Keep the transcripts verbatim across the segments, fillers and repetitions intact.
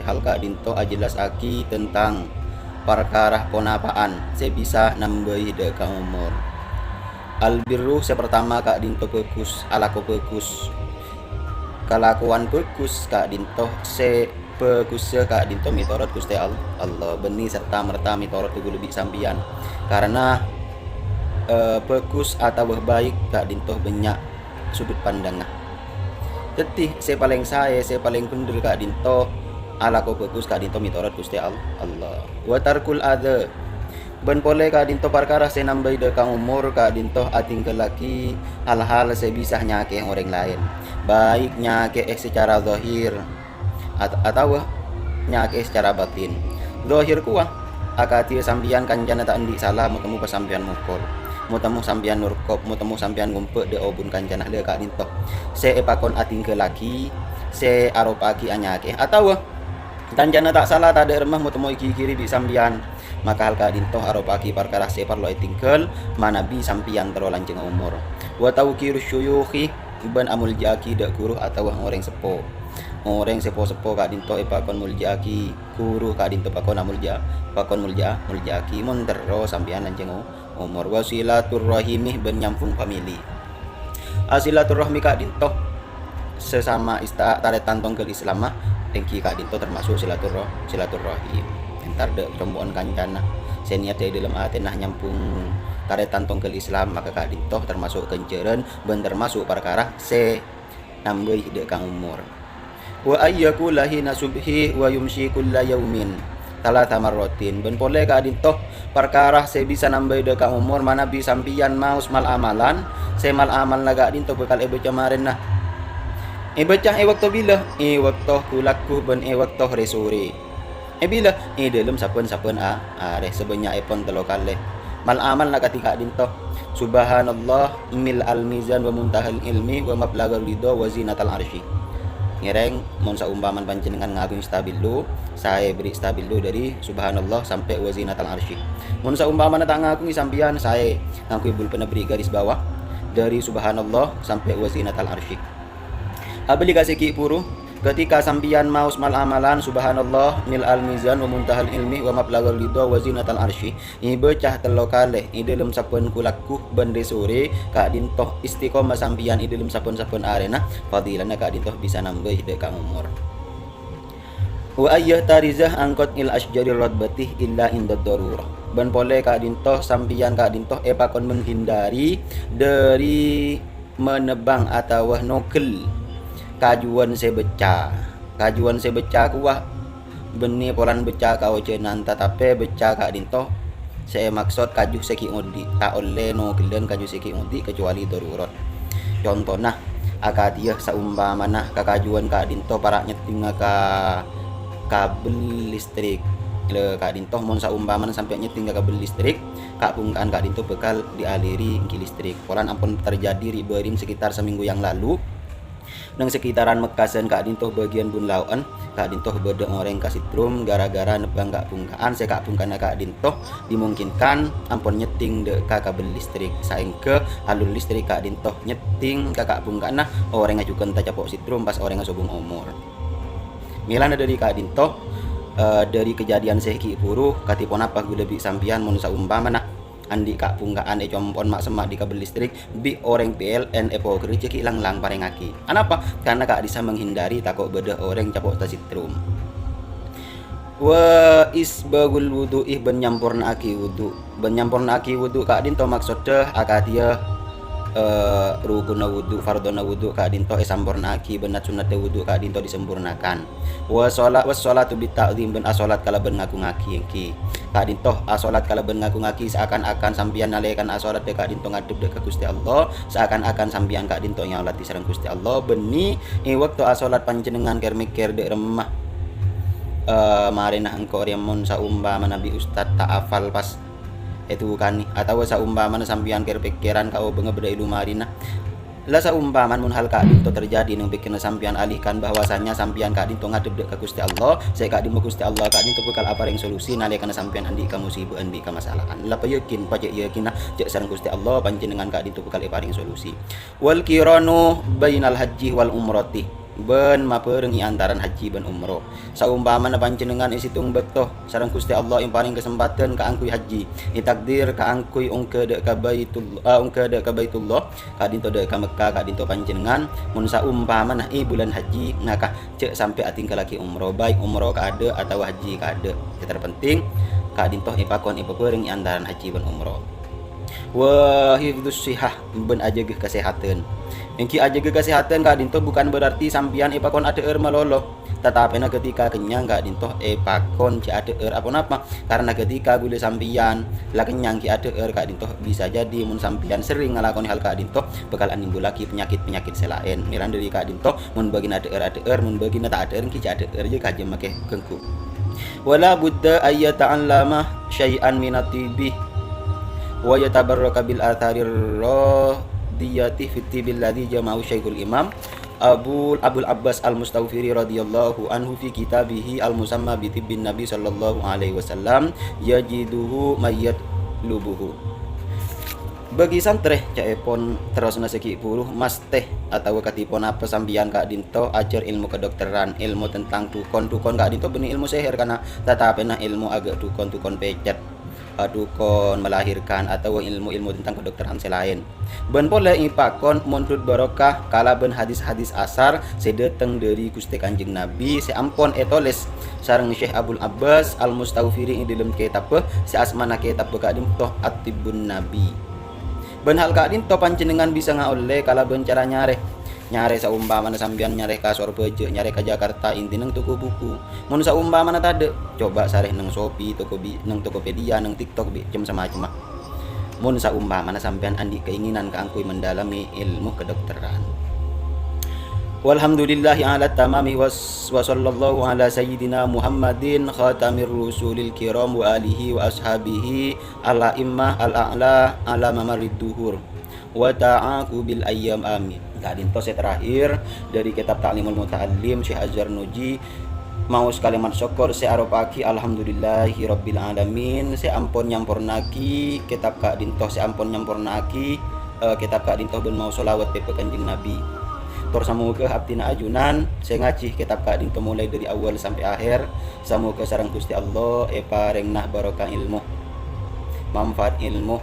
hal ka'dhinto' ajellasaghi tentang parkara ponapa'an sè bisa nambâi dâ' ka omor. Al-birru sè partama ka'dhinto' bhâghus, alako bhâghus. Kalakowan bhâghus ka'dhinto' sè bhâghussâ ka'dhinto' mètorot Ghustè All-, Allah, bânnè sarta-merta mètorot ghulâ bi' sampèyan. Karana, eh, bhâghus atabâ baik ka'dhinto' bânnya' sudut pandangnga. Dhâddhi, sè palèng saè, sè palèng bhendher ka'dhinto', alako bhâghus ka'dhinto' mètorot Ghustè All-, Allah. Wa tarkul adza. Bân polè ka'dhinto' parkara sè nambâi dâ' ka omor ka'dhinto' adhinggâllaghi hal-hal sè bisa nyakè'è orèng laèn, baik nyakè'è sacara zahir at-, atabâ nyakè'è sacara batin. Zahir kowa, akadhi sampèyan kancana ta' andi' sala, mo-temmo pas sampèyan mokol, mo-temmo sampèyan norkop, mo-temmo sampèyan ngombâ' dâ' obun kancana la ka'dhinto'. Sè èpakon adhinggâllaghi, sè aropa'aghi anyakè'è, atabâ kancana ta' sala tadâ' remma mo-temmo èghighiri bi' sampèyan. Maka hal ka'dhinto' aropa'aghi parkara sè parlo ètinggal manabi sampèyan terro lanjhângnga omor. Wa tawqirus syuyukhi, bân amoljâ'aghi dâ' ghuru atabâ orèng seppo. Orèng seppo-seppo ka'dhinto' èpakon moljâ'aghi, ghuru ka'dhinto' pakon amolja-, pakon molja-, moljâ'aghi mon terro sampèyan lanjhâng o-, omor. Wa silaturrahimi, bân nyambhung famili. Asilaturrahmi ka'dhinto' sesama ista-, tarètan tongghâl Islamma, èngghi ka'dhinto' termaso' silaturra-, silaturrahim. Entar dâ' compo'na kancana sè niyat è dâlem atèna nyambhung tarètan tongghâl Islam, maka ka'dhinto' termaso' ghânjhârân bân termaso' parkara sè nambâi dâ' ka omor. Wa ayyakula hina subhi wa yumsi kulla yaumin thalatha marratin. Bân polè ka'dhinto' parkara sè bisa nambâi dâ' ka omor manabi sampèyan maos mal-amalan, sè mal-amalna ka'dhinto' bhâkal èbâca marèna. Èbâca è bâkto bilâ? È bâkto ghu-lagghu bân è bâkto rè-sorè. È bilâ? È dâlem sabbhân-sabbhân a-, arè, sabânnya'èpon tello kalè. Mal-amalna kadhi ka'dhinto', "Subhanallah mil'al mizan wa muntahal ilmi wa mablaghar ridha wa zinatal arsy." Ngèrèng, mon saompamana panjhennengngan ngakongi stabillu, saè bherri' stabillu dhâri "Subhanallah" sampè' "wa zinatal arsy". Mon saompamana ta' ngakongi sampèyan, saè ngangghuy bulpenna bherri' garis bawah, dhâri "Subhanallah" sampè' "wa zinatal arsy". Abâli ka sè ghi' bhuru, ketika sampèyan maos mal-amalan, "Subhanallah mil'al mizan wa muntahal ilmi wa mablaghar ridha wa zinatal arsy", èbâca tello kalè è dâlem sabbhân ghu-lagghu bân rè-sorè, ka'dhinto' istiqomah sampèyan è dâlem sabbhân-sabbhân arèna, fadilana ka'dhinto' bisa nambâi dâ' ka omor. "Wa ayyahtariza an qat'il asjarir ratbati illa indad darurah." Bân polè ka'dhinto' sampèyan ka'dhinto' èpakon menghindari dhâri menebang atabâ nogel kajuwân sè becca. Kajuwân sè becca kowa bânnè polana becca kaojhânan, tatapè becca ka'dhinto' sè èmaksod kaju sè ghi' ngodhi', ta' ollè nogellan kaju sè ghi' ngodhi' kecuali darurat. Contona, akadhiyâ saompamana kakajuwân ka'dhinto' para' nyeddhingnga ka kabel listrik. Lè, ka'dhinto' mon saompamana sampè' nyeddhing ka kabel listrik, ka'-bhungka'an ka'dhinto' bhâkal dialiri èngghi listrik. Polana ampon terjadi ri'-bâri'na sekitar samènggu yang lalu. Neng sekitaran Mekkasân ka'dhinto' bâgiyân bun lao'an, ka'dhinto' bâdâ orèng kasetrum gara-gara nebbhâng ka'-bhungka'an, sè ka'-bhungka'anna ka'dhinto' dimungkinkan ampon nyeddhing dâ' ka kabel listrik, saèngghâ alun listrik ka'dhinto' nyeddhing ka ka'-bhungka'anna orèngnga jhughân tacapo' setrum pas orèngnga sobung omor. Mèlana dhâri ka'dhinto', eh, dhâri kajhâdhiyân sè ghi' bhuru, kadhi ponapa ghulâ bi' sampèyan mon saompamana andi' ka'-bhungka'an ècompo'on ma'-semma' dâri kabel listrik, bi' orèng P L N èpokèrjâ ghi' lang-lang parèngaghi. Anapa? Karna ka'dhissa' menghindari tako' bâdâ orèng capo' tasetrum. Wa isbaghul wudhu'i, bân nyampornaaghi wudhu. Bân nyampornaaghi wudhu ka'dhinto' maksoddhâ akadhiyâ, eh, rukunna wudhu, fardhona wudhu ka'dhinto' èsampornaaghi, bân nat-sunnatta wudhu ka'dhinto' disampurnakan. Wa shola-, was sholatu bit ta'dhim, bân asholat kalabân ngagung-aghi èngghi. Ka'dhinto' asholat kalabân ngagung-aghi saakan-akan sampèyan nalèkana asholat dâ' ka'dhinto' ngadhep dâ' ka Ghustè Allah, saakan-akan sampèyan ka'dhinto' nyalati sareng Ghustè Allah, bânnè è bâkto asholat panjhennengngan kèr-mèkkèr dâ' remma, eh, marèna engko' rèya mon saompamana bi' ustad ta' afal pas èdukanè, atabâ saompamana sampèyan kèr-pèkkèran kaobângnga bâdâ è lomarèna. La saompamana mon hal ka'dhinto' terjadi neng pèkkèranna sampèyan, alihkan bahwasanya sampèyan ka'dhinto' ngadhep dâ' ka Ghustè Allah, sè ka'dhimma Ghustè Allah ka'dhinto' bhâkal aparèng solusi nalèkana sampèyan andi' kamusibâ'ân bi' kamasalaan. La payakin, pajhât yakinna jhâ' sareng Ghustè Allah panjhennengngan ka'dhinto' bhâkal èparèng solusi. Wal qiranu bainal hajji wal umrati. bân mabhâreng è antarana hajji bân umroh. Saompamana panjhennengngan è sèttong bâkto sareng Ghustè Allah èparèng kasempadhân kaangghuy hajji, ètakdir kaangghuy ongghâ dâ' ka Baitul-, eh, ongghâ dâ' ka Baitullah, ka'dinto dâ' ka Mekkah, ka'dinto panjhennengngan, mon saompamana è bulân hajji, maka jhâ' sampè' atingghâllaghi umroh, baik umroh kaadâ' otabâ hajji kaadâ'. Sè terpenting, ka'dinto èpakon èpabhâreng è antarana hajji bân umroh. Wa hifdzus shihah, bân ajâgâ kasèhadhân. Èngghi ajâgâ kasèhadhân ka'dinto bukan berarti sampèyan èpakon adhâ'âr malolo. Tatapèna ghâtèka kennyang ka'dinto èpakon jhâ' adhâ'âr aponapa. Karena ghâtèka ghulâ sampèyan la kennyang ghi' adhâ'âr ka'dinto bisa jadi mon sampèyan serrèng ngalakonè hal ka'dinto bhâkal animbhullaghi panyakèt-panyakèt sè laèn. Mèran dhâri ka'dinto mon bâgina adhâ'âr-adhâ'âr, mon bâgina ta' adhâ'âr èngghi jhâ' adhâ'âr jâ ghâjâ makè ghânggu. Wala budda ayyata'allama syai'an minat tibbi wa yatabarraka bil atharir radiyati fit tibbil ladzi jama'ahu Syaikhul Imam Abu, Abul Abbas Al-Mustaghfiri radhiyallahu anhu fi kitabihi al-musamma bi Tibbin Nabi sallallahu alaihi wasallam, yajiduhu mayyat lubuhu. Bagi santrè, ca'èpon terrosna sè ghi' buru, mastè otabâ kadhi ponapa sampèyan ka'dinto ajhâr èlmo kedokteran, èlmo tentang dhukon. Dhukon ka'dinto bânnè èlmo sèhèr, kana tatapèna èlmo aghâ' dhukon-dhukon pècèt, eh, dhukon melahirkan, otabâ èlmo-èlmo tentang kedokteran sè laèn. Bân polè èpakon mondhut barokah kalabân hadis-hadis asar sè dhâteng dhâri Ghustè Kanjeng Nabi sè ampon ètolès sareng Syekh Abul Abbas Al-Mustaghfiri è dhâlem kètabbhâ sè asmana kètabbhâ ka'dinto At-Tibbun Nabi. Bân hal ka'dinto panjhennengngan bisa ngaollè kalabân cara nyarè. Nyarè saompamana sampèyan nyarè ka Sorbhâjâ, nyarè ka Jakarta, èngghi neng toko buku. Mon saompamana tadâ', coba sarè neng Shopee, toko bi-, neng Tokopedia, neng TikTok, bi' cem-, samacemma. Mon saompamana sampèyan andi' keinginan kaangghuy mendalami èlmo kedokteran. Walhamdulillahi ala tamami was-, wa sallallahu ala sayyidina Muhammadin khatamir rusulil kiram wa alihi wa ashabihi al-a'immah al-a'la ala mamarid duhur wa ta'aqubil ayyam, amin. Ka'dinto sè terakhir dhâri kitab Ta'limul Muta'allim Syekh Azhar Nuji, maos kalimat sokkor sè aropa'aghi alhamdulillahi rabbil alamin sè ampon nyamporna'aghi kitab ka'dinto, sè ampon nyamporna'aghi, eh, kitab ka'dinto bân maos sholawat pèpè Kanjeng Nabi. Tor samoghâ abdhina ajunan sè ngajhi kitab ka'dinto molaè dhâri awwal sampè' aher, samoghâ sareng Ghustè Allah èparèngana barokah èlmo, manfaat èlmo.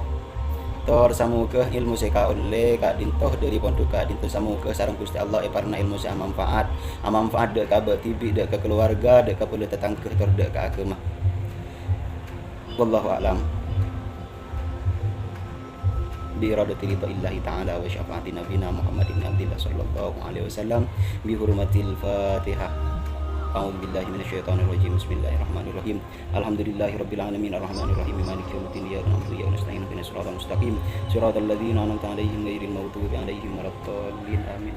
Tor samoghâ èlmo sè èkaollè ka'dinto dhâri pondhuk ka'dinto, samoghâ sareng Ghustè Allah èparèngana èlmo sè amanfaat, amanfaat dâ' ka abâ' dhibi', dâ' ka kalowarga, dâ' ka polè tatangghâ, tor dâ' ka aghâma. Wallahu a'lam. Bi iradati ridha illahi ta'ala wa syafa'ati nabiyina Muhammad ibn Abdillah sallallahu alaihi wasallam, bi hurmatil Fatihah. A'udzu billahi minasyaitonir rajim. Bismillahirrahmanirrahim. Alhamdulillahi rabbil alamin, arrahmanir rahim, maliki yaumiddin, iyyaka na'budu wa iyyaka nasta'in, ihdinas siratal mustaqim, siratal ladzina an'amta 'alaihim, ghairil maghdubi 'alaihim waladdallin. Amin.